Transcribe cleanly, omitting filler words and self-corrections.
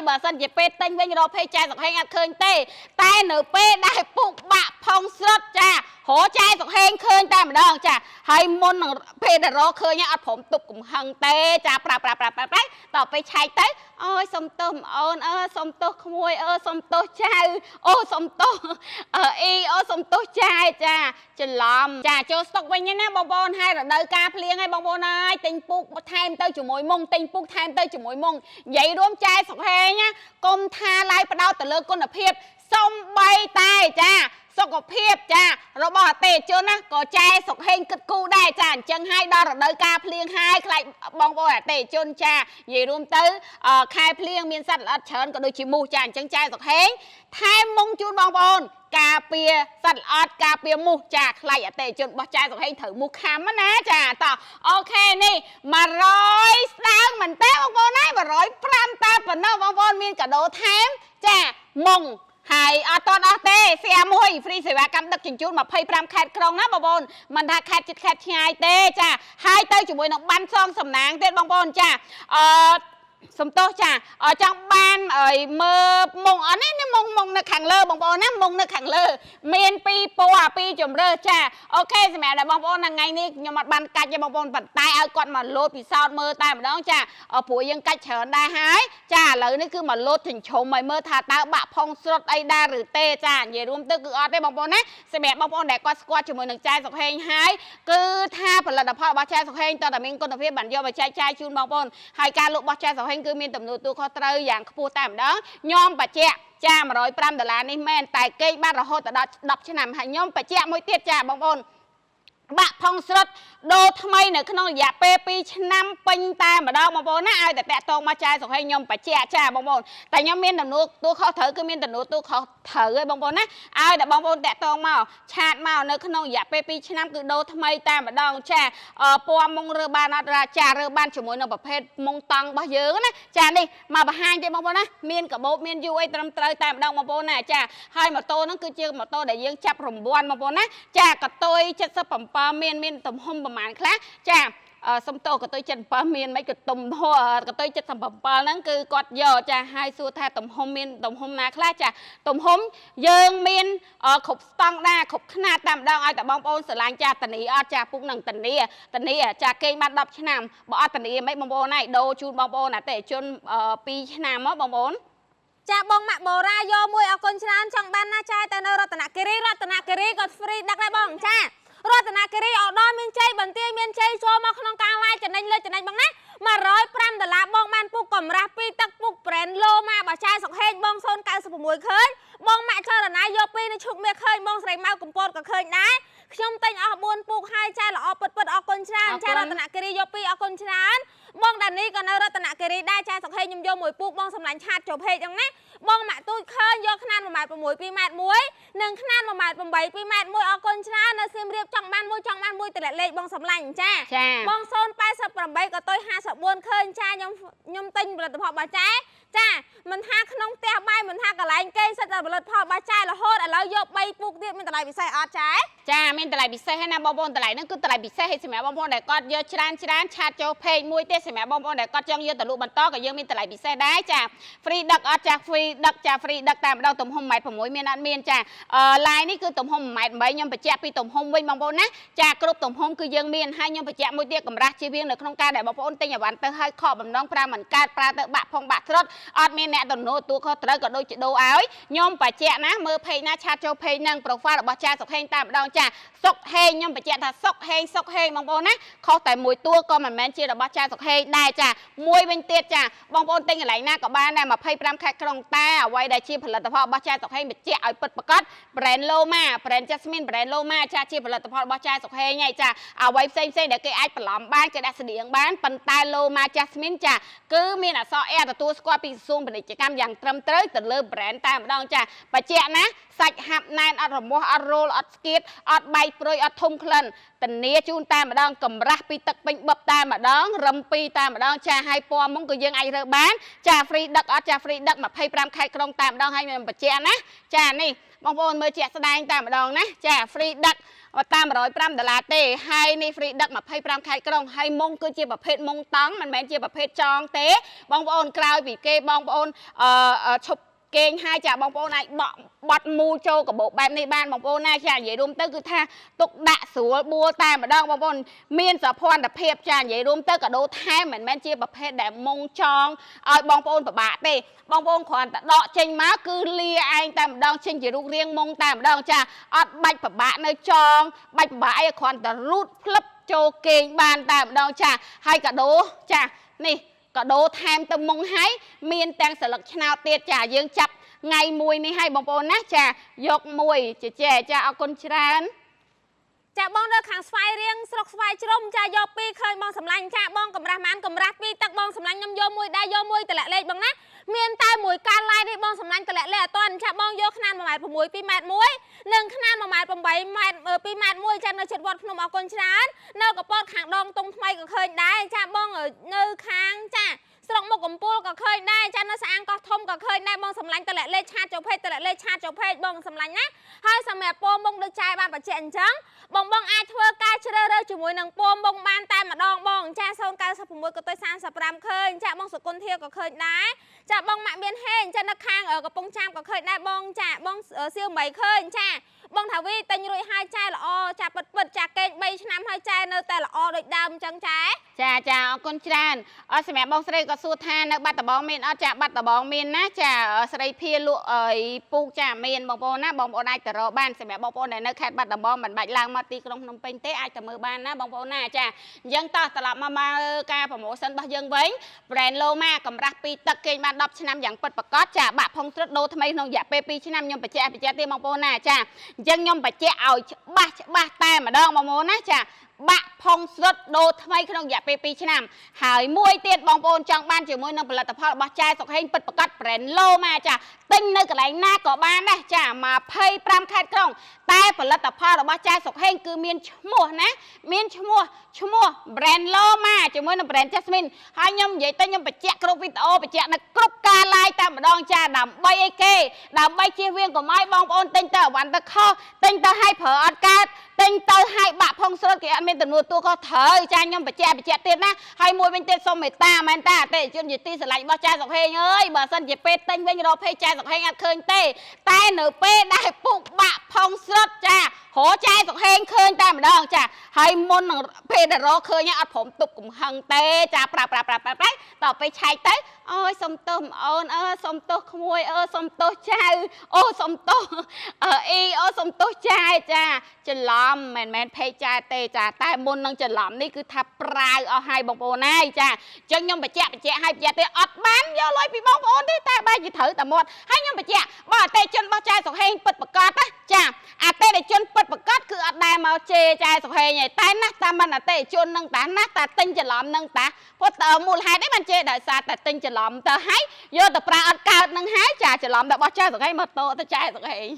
បើសិនជាពេលទិញវិញរក page ចែសុកហេងអត់ឃើញទេតែនៅពេលដែលពុកបាក់ផុងស្រុតចារកចែសុកហេងឃើញតែម្ដងចាហើយមុននឹងពេលដែលរកឃើញអត់ព្រមទប់កំហឹងទេចាប្រាប់ប្រាប់ប្រាប់ប្រាប់ប្រាប់តទៅពេលឆែកទៅអូយសុំទោសប្អូនអើសុំទោសក្មួយអើសុំទោសចៅអូសុំទោសអឺអ៊ីអូសុំទោសចែចាច្រឡំចាចូលស្តុកវិញណាបងប្អូនហើយរដូវកាលភ្លៀងហើយបងប្អូនអើយទិញពូកថែមទៅជាមួយមុងទិញពូកថែមទៅជាមួយមុងនិយាយរួមចែសុកហេងណាកុំថាឡាយផ្ដោតទៅលើគុណភាពសំបីតែចាសុខភាពចារបស់អតិថិជនណាក៏ចែសុកហេងគិតគូរដែរចាអញ្ចឹងហើយដល់រដូវកាលភ្លៀងហើយខ្លាចបងប្អូនអតិថិជនចានិយាយរួមទៅខែភ្លៀងមានសត្វល្អិតច្រើនក៏ដូចជាមូសចាអញ្ចឹងចែសុកហេងថែមមុងជូនបងប្អូនការពារសត្វល្អិតការពារមូសចាខ្លាចអតិថិជនរបស់ចែសុកហេងត្រូវមូសខាំណាចាតោះ OK នេះ100ស្ដើងមែនទេបងប្អូនហើយ105តែប៉ុណ្ណោះបងប្អូនមានកាដូថែមចាមុងហើយអត់តអស់ទេ share មួយ free សេវាកម្មដឹកជញ្ជូន25ខេត្តក្រុងណាបងប្អូនមិនថាខេត្តជិតខេត្តឆ្ងាយទេចាហើយទៅជាមួយនឹងបានសងសំណាងទៀតបងប្អូនចាអឺសំទោសចាចង់បានឲ្យមើលមុងអត់នេះនេះមុងមុងនៅខាងលើបងប្អូនណាមុងនៅខាងលើមានពីរពណ៌ពីរជំរើសចា OK សម្រាប់តែបងប្អូនថ្ងៃនេះខ្ញុំអត់បានកាច់ទេបងប្អូនប៉ុន្តែឲ្យគាត់មកលោតពិសោធន៍មើលតែម្ដងចាព្រោះយើងកាច់ច្រើនដែរហើយចាឥឡូវនេះគឺមកលោតចិញ្ឆុំឲ្យមើលថាតើបាក់ផុងស្រុតអីដែរឬទេចានិយាយរួមទៅគឺអត់ទេបងប្អូនណាសម្រាប់បងប្អូនដែលគាត់ស្គាល់ជាមួយនឹងចែសុកហេងហើយគឺថាផលិតផលរបស់ចែសុកហេងតើតែមានគុណភាពបានយកមកចែកចាយជូនបងប្អូនហើយការលក់របស់ចែសុកហេងគឺមានទំនួលទទួលខុសត្រូវយ៉ាងខ្ពស់តែម្ដងខ្ញុំបញ្ជាក់ចា105ដុល្លារនេះមែនតែគេបានរហូតដល់10ឆ្នាំហើយខ្ញុំបញ្ជាក់មួយទៀតចាបងប្អូនបាក់ផុងស្រុតដូរថ្មីនៅក្នុងរយៈពេល2ឆ្នាំពេញតែម្ដងបងប្អូនណាឲ្យតែតាក់តងមកចាយសុខឲ្យខ្ញុំបញ្ជាក់ចាបងប្អូនតែខ្ញុំមានទំនួលទទួលខុសត្រូវគឺមានទំនួលទទួលខុសត្រូវឯងបងប្អូនណាឲ្យតែបងប្អូនតាក់តងមក chat មកនៅក្នុងរយៈពេល2ឆ្នាំគឺដូរថ្មីតែម្ដងចាពណ៌មុងរើបានអត់ចារើបានជាមួយនឹងប្រភេទមុងតង់របស់យើងណាចានេះមកបង្ហាញទេបងប្អូនណាមានកាបូបមានយូអីត្រឹមត្រូវតែម្ដងបងប្អូនណាចាហើយម៉ូតូហ្នឹងគឺជាម៉ូតូដែលយើងចាប់រង្វាន់បងប្អូនណាចាកតុយ77មានមានទំហំប្រហែលខ្លះចាសុំតោកតុយ77មានមិនកតុំហកតុយ77ហ្នឹងគឺគាត់យកចាហើយសួរថាទំហំមានទំហំណាខ្លះចាទំហំយើងមានគ្រប់ស្តង់ដាគ្រប់ខ្នាតតាមដងឲ្យតែបងប្អូនស្រឡាញ់ចាតានីអត់ចាពុកនឹងតានីតានីចាគេងបាន10ឆ្នាំបើអត់តានីមិនបងប្អូនហើយដូរជូនបងប្អូនអតិថិជន2ឆ្នាំមកបងប្អូន ចាបងម៉ាក់បូរ៉ាយកមួយអរគុណច្រើនចង់បានណាចាយទៅនៅរតនគិរីរតនគិរីក៏ free ដឹកដែរបងចារតនគិរីអដល់មានជ័យបន្ទាយមានជ័យចូលមកក្នុងការ live ចំណេញលើចំណេញបងណា105ដុល្លារបងបានពុកកម្រាស់ពីទឹកពុក brand ឡូម៉ាបាចាយសុកហេងបង096ឃើញបងម៉ាក់ចរណាយកពីនៅឈុកមាសឃើញបងស្រីម៉ៅកំពតក៏ឃើញដែរខ្ញុំទិញអស់4ពូកហើយចាល្អពិតពិតអរគុណច្រើនចារតនគិរីយកពីអរគុណច្រើនបងដានីក៏នៅរតនគិរីដែរចាសុកហេងខ្ញុំយកមួយពូកបងសម្លាញ់ chat ចូល page ហ្នឹងណាបងម៉ាក់ទូចឃើញយកខ្នាត1ម៉ែត្រ6 2ម៉ែត្រ1និងខ្នាត1ម៉ែត្រ8 2ម៉ែត្រ1អរគុណច្រើននៅសៀមរាបចង់បានមួយចង់បានមួយតម្លាក់លេខបងសម្លាញ់ចា ចា បង088ក៏តុយ54ឃើញចាខ្ញុំខ្ញុំទិញផលិតផលបាចាចាមិនថាក្នុងផ្ទះបាយមិនថាកន្លែងគេសិតតែផលិតផលបាចារហូតឥឡូវយក3ពូកទៀតមានតម្លៃពិសេសអត់ចា ចាមានតម្លៃពិសេសហើយណាបងប្អូនតម្លៃហ្នឹងគឺតម្លៃពិសេសហើយសម្រាប់បងប្អូនដែលគាត់យកច្រើនច្រើន chat ចូល page មួយទេសម្រាប់បងប្អូនដែលគាត់ចង់យកទៅលក់បន្តក៏យើងមានតម្លៃពិសេសដែរចា free ដឹកអត់ចា free ដឹកចា free ដឹកតែម្ដងទំហំ1ម៉ែត្រ6មានអត់មានចាអឺ line នេះគឺទំហំ1ម៉ែត្រ8ខ្ញុំបញ្ជាក់ពីទំហំវិញបងប្អូនណាចាគ្រប់ទំហំគឺយើងមានហើយខ្ញុំបញ្ជាក់មួយទៀតកម្រាស់ជៀសវាងនៅក្នុងការដែលបងប្អូនទិញអីវ៉ាន់ទៅឲ្យខកបំណងប្រើមិនកើតប្រើទៅបាក់ផងបាក់ត្រុតអត់មានអ្នកទំនួលទទួលខុសត្រូវក៏ដូចជាដូរឲ្យខ្ញុំបញ្ជាក់ណាមើល page ណា chat ចូល page ហ្នឹង profile របស់ចាសុកហេងតែម្ដងចាសុកហេងខ្ញុំបញ្ជាក់ថាសុកហេងសុកហេងបងប្អូនណាខុសតែមួយតួក៏មិនមែនជារបស់ចាសុកហេងដែរចាមួយវិញទៀតចាបងប្អូនទិញកន្លែងណាក៏បានដែរ25ខេត្តក្រុងតែអ្វីដែលជាផលិតផលរបស់ចាសុកហេងបញ្ជាក់ឲ្យពិតប្រាកដ brand Loma brand Jasmine brand Loma ចាជាផលិតផលរបស់ចាសុកហេងហើយចាអ្វីផ្សេងផ្សេងដែលគេអាចបន្លំបានគេដាក់ស្តៀងបានប៉ុន្តែ Loma Jasmine ចាគឺមានអក្សរ R ទទួលស្គាល់ពីក្រសួងពាណិជ្ជកម្មយ៉ាងត្រឹមត្រូវទៅលើ brand តែម្ដងចាបញ្ជាក់ណាសាច់ហាប់ណែនអត់រមាស់អត់រោលអត់ស្គៀតអត់បែកព្រុយអត់ធំក្លិន ធានាជូនតែម្ដងកម្រាស់ពីទឹកពេញបឹបតែម្ដងរឹមពីតែម្ដងចាហើយពណ៌មុងក៏យើងអាចរើបានចា free ដឹកអត់ចា free ដឹក25ខេត្តក្រុងតែម្ដងហើយខ្ញុំបញ្ជាក់ណាចានេះបងប្អូនមើលជាក់ស្ដែងតែម្ដងណាចា free ដឹកតាម105ដុល្លារទេហើយនេះ free ដឹក25ខេត្តក្រុងហើយមុងគឺជាប្រភេទមុងតង់មិនមែនជាប្រភេទចងទេបងប្អូនក្រោយពីគេបងប្អូនអឺឈប់គេងហើយចាបងប្អូនអាចបក់បត់មូលចូលកាបូបបែបនេះបានបងប្អូនណាចានិយាយរួមទៅគឺថាទុកដាក់ស្រួលបួលតែម្ដងបងប្អូនមានសោភ័ណភាពចានិយាយរួមទៅកាដូថែមមិនមែនជាប្រភេទដែលមុងចងឲ្យបងប្អូនពិបាកទេបងប្អូនគ្រាន់តែដកចេញមកគឺលាឯងតែម្ដងចេញជារូបរាងមុងតែម្ដងចាអត់បាច់ពិបាកនៅចងបាច់ពិបាកអីគ្រាន់តែរូតផ្លឹបចូលគេងបានតែម្ដងចាហើយកាដូចានេះកាដូថែមទៅមុងហើយមានទាំងសន្លឹកឆ្នោតទៀតចាយើងចាប់ថ្ងៃមួយនេះឲ្យបងប្អូនណាចាយកមួយជជែចាអរគុណច្រើន ចាបងនៅខាងស្វាយរៀងស្រុកស្វាយជ្រុំចាយកពីរឃើញបងសម្លាញ់ចាបងកម្រាស់ម៉ានកម្រាស់ពីរទឹកបងសម្លាញ់ខ្ញុំយកមួយដែរយកមួយតម្លាក់លេខបងណាមានតែមួយការឡាយនេះបងសម្លាញ់តម្លាក់លេខអត់តាន់ចាបងយកខ្នាត1ម៉ែត្រ6 2ម៉ែត្រ1និងខ្នាត1ម៉ែត្រ8ម៉ែត្រ2ម៉ែត្រ1ចានៅជិតវត្តភ្នំអរគុណច្រើននៅកពតខាងដងតុងថ្មីក៏ឃើញដែរចាបងនៅខាងចាស្រុកមុខកំពូលក៏ឃើញដែរចានៅស្អាងកោះធំក៏ឃើញដែរបងសម្លាញ់តម្លាក់លេខ chat ចូល page តម្លាក់លេខ chat ចូល page បងសម្លាញ់ណាហើយសម្រាប់ពោមុងដូចចែបានបញ្ជាក់អញ្ចឹង បងបងអាចធ្វើការជ្រើសរើសជាមួយនឹងពមបងបានតែម្ដងបងចា096កតុយ35ឃើញចាបងសុគន្ធធាក៏ឃើញដែរចាបងម៉ាក់មានហេងចានៅខាងកំពង់ចាមក៏ឃើញដែរបងចាបងសៀវមីឃើញចាបងថាវីទិញរួចហើយចាល្អចាពិតពិតចាកេង3ឆ្នាំហើយចានៅតែល្អដូចដើមអញ្ចឹងចា ចាចាអរគុណច្រើនអរសម្រាប់បងស្រីក៏សួរថានៅបាត់ដំបងមានអត់ចាបាត់ដំបងមានណាចាស្រីភាលក់អីពូកចាមានបងប្អូនណាបងប្អូនអាចទៅរកបានសម្រាប់បងប្អូនដែលនៅខេត្តបាត់ដំបងមិនបាច់ឡើងមកទីក្រុងភ្នំពេញទេអាចទៅមើលបានណាបងប្អូនណាចាអញ្ចឹងតោះត្រឡប់មកមើលការ promotion របស់យើងវិញ brand Loma កម្រាស់ពីទឹកគេងបាន10ឆ្នាំយ៉ាងពិតប្រាកដចាបាក់ផុងត្រុតដូរថ្មីក្នុងរយៈពេល2ឆ្នាំខ្ញុំបញ្ជាក់បញ្ជាក់ទៀតបងប្អូនណាចាអញ្ចឹងខ្ញុំបញ្ជាក់ឲ្យច្បាស់ច្បាស់តែម្ដងបងប្អូនណាចាបាក់ផុងស្រុតដូរថ្មីក្នុងរយៈពេល2ឆ្នាំហើយមួយទៀតបងប្អូនចង់បានជាមួយនឹងផលិតផលរបស់ចែសុកហេងពិតប្រាកដ brand Loma ចាទិញនៅកន្លែងណាក៏បានដែរចា25ខេត្តក្រុងតែផលិតផលរបស់ចែសុកហេងគឺមានឈ្មោះណាមានឈ្មោះឈ្មោះ brand Loma ជាមួយនឹង brand Jasmine ហើយខ្ញុំនិយាយទៅខ្ញុំបញ្ជាក់គ្រប់វីដេអូបញ្ជាក់នៅគ្រប់ការ live តែម្ដងចាដើម្បីអីគេដើម្បីជៀសវាងកុំឲ្យបងប្អូនទិញទៅអវ៉ាន់ទៅខុសទិញទៅឲ្យប្រើអត់កើតទិញទៅឲ្យបាក់ផុងស្រុតគេអត់មានទំនួលទួខុសត្រូវចាខ្ញុំបញ្ជាក់បញ្ជាក់ទៀតណាហើយមួយវិញទៀតសូមមេត្តាមែនតាអតិថិជនជាទីស្រឡាញ់របស់ចាសុកហេងអើយបើសិនជាពេលទិញវិញរក page ចាសុកហេងអត់ឃើញទេតែនៅពេលដែលពុកបាក់ផុងស្រុតចារកចែសុកហេងឃើញតែម្ដងចាហើយមុននឹងពេលដែលរកឃើញអត់ព្រមទប់កំហឹងទេចាប្រាប់ប្រាប់ប្រាប់ប្រាប់តទៅពេលឆែកទៅអូយសុំទោសប្អូនអើសុំទោសក្មួយអើសុំទោសចៅអូសុំទោសអឺអ៊ីអូសុំទោសចែចាច្រឡំមិនមែន page ចែទេចាតែមុននឹងច្រឡំនេះគឺថាប្រាវអស់ហើយបងប្អូនហើយចាអញ្ចឹងខ្ញុំបញ្ជាក់បញ្ជាក់ឲ្យបញ្ជាក់ទេអត់បានយកលុយពីបងប្អូនទេតែបែរជាត្រូវតែមាត់ហើយខ្ញុំបញ្ជាក់បើអតិជនរបស់ចែសុកហេងពិតប្រកបណាចាអតិថិជនពិតប្រកបគឺអត់ដែលមកជេរចែសុកហេងទេតែណាស់តាមមិនអតិថិជននឹងតាណាស់តាទិញច្រឡំនឹងតាព្រោះតើមូលហេតុអីបានជេរដោយសារតែទិញច្រឡំទៅហើយយកទៅប្រើអត់កើតនឹងហើយចាច្រឡំតែរបស់ចែសុកហេងមកតទៅចែសុកហេង។